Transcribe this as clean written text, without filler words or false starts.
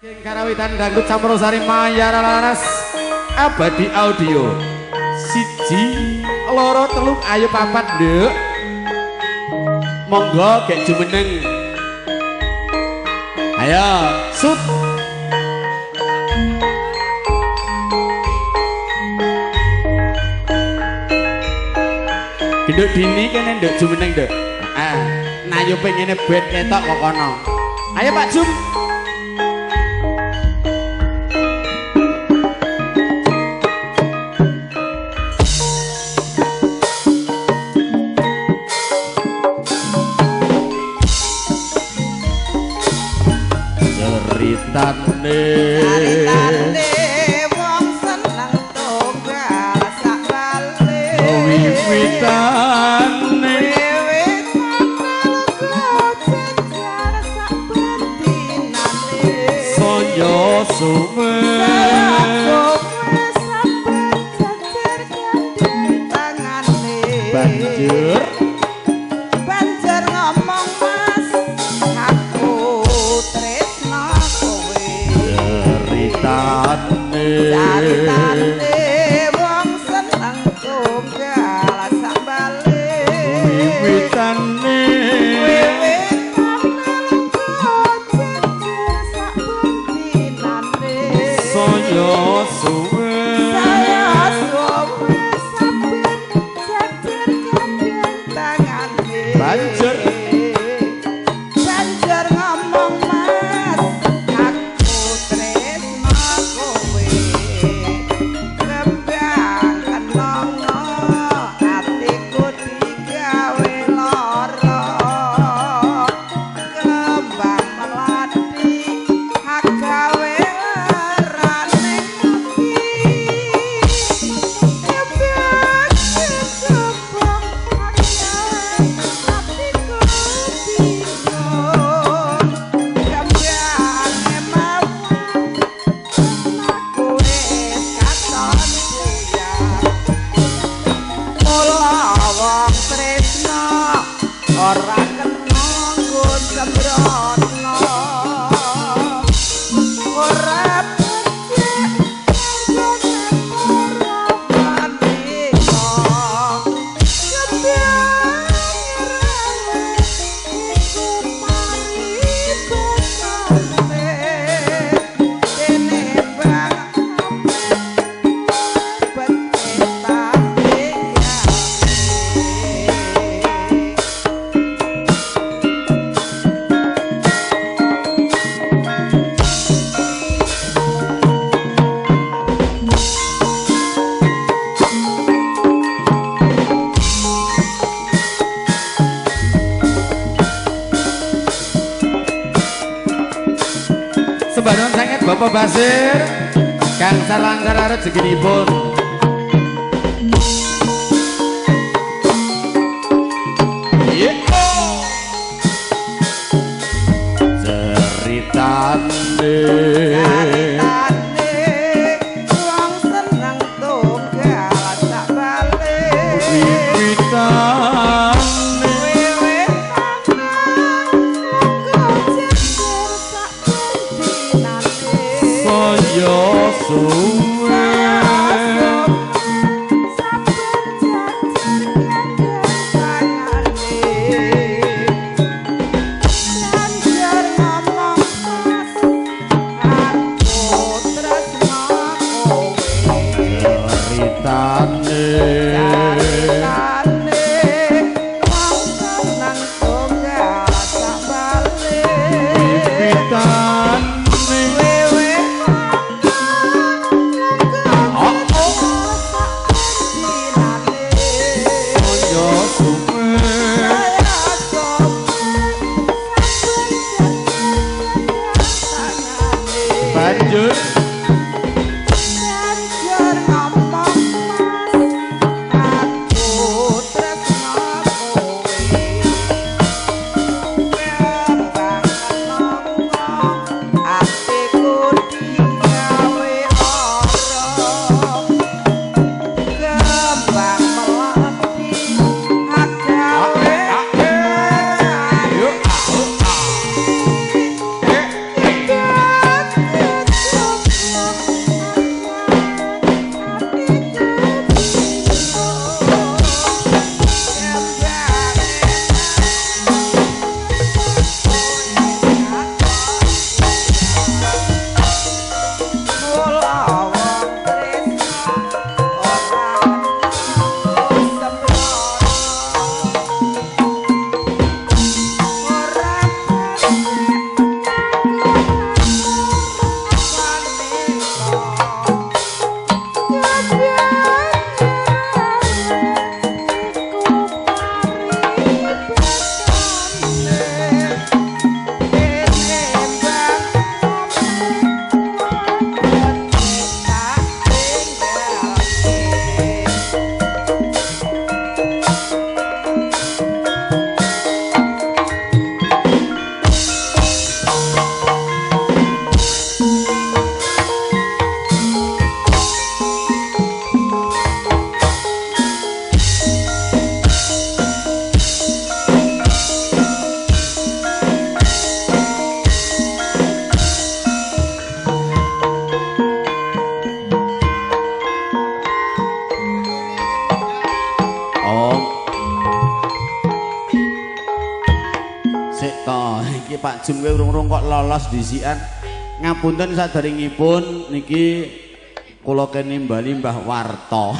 Karawitan dangdut campursari Mayara Laras Abadi Audio. 1 2 3 ayo papat nduk. Monggo gek jumeneng. Ayo sut. Genduk dini kene nduk jumeneng nduk. Heeh. Nah yo pengene ben ketok kok kono. Ayo Pak Jum. Ceritane wong seneng tunggal sak bale wiwitane wiwitane luga jejer sak bentinane saya suwe saben jejer gandeng tangane banjur banjur ngomong mas aku tresno kowe. Ceritane wong seneng tunggal sak bale wiwitane wiwitane luga jejer sak bentinane saya suwe saya suwe saben jejer gandeng tangane banjur banjur ngomong mas aku tresno kowe kembang kenanga atiku digawe lara kembang melati agawe lerane ati kembang kembang agawe atiku bingung kembange mawar tresnaku wis katon buyar mula wong tresna ora kena nggo sembrono ora becik anggone para maneka kembange rawe iku paribasane dene bang becik tak tinggal. Sembah nuwun sanget Bapak Basir kang lancar rezekinipun. Iya. Ceritane Ceritane wong seneng tunggal sak bale wiwitane wiwitane luga jejer sak bentinane saya suwe saben jejer gandeng tangane banjur ngomong mas aku tresno kowe. Ceritane Ceritane wong seneng tunggal sak bale wiwitane wiwitane luga jejer sak bentinane saya suwe saya suwe saben jejer gandeng tangane banjur banjur ngomong mas aku tresno kowe kembang kenanga atiku digawe lara kembang melati agawe Yuk. ati. To, iki Pak Jum kowe urung-urung kok lolos disikan. Ngapunten saderengipun niki kula kenimbali Mbah Warto.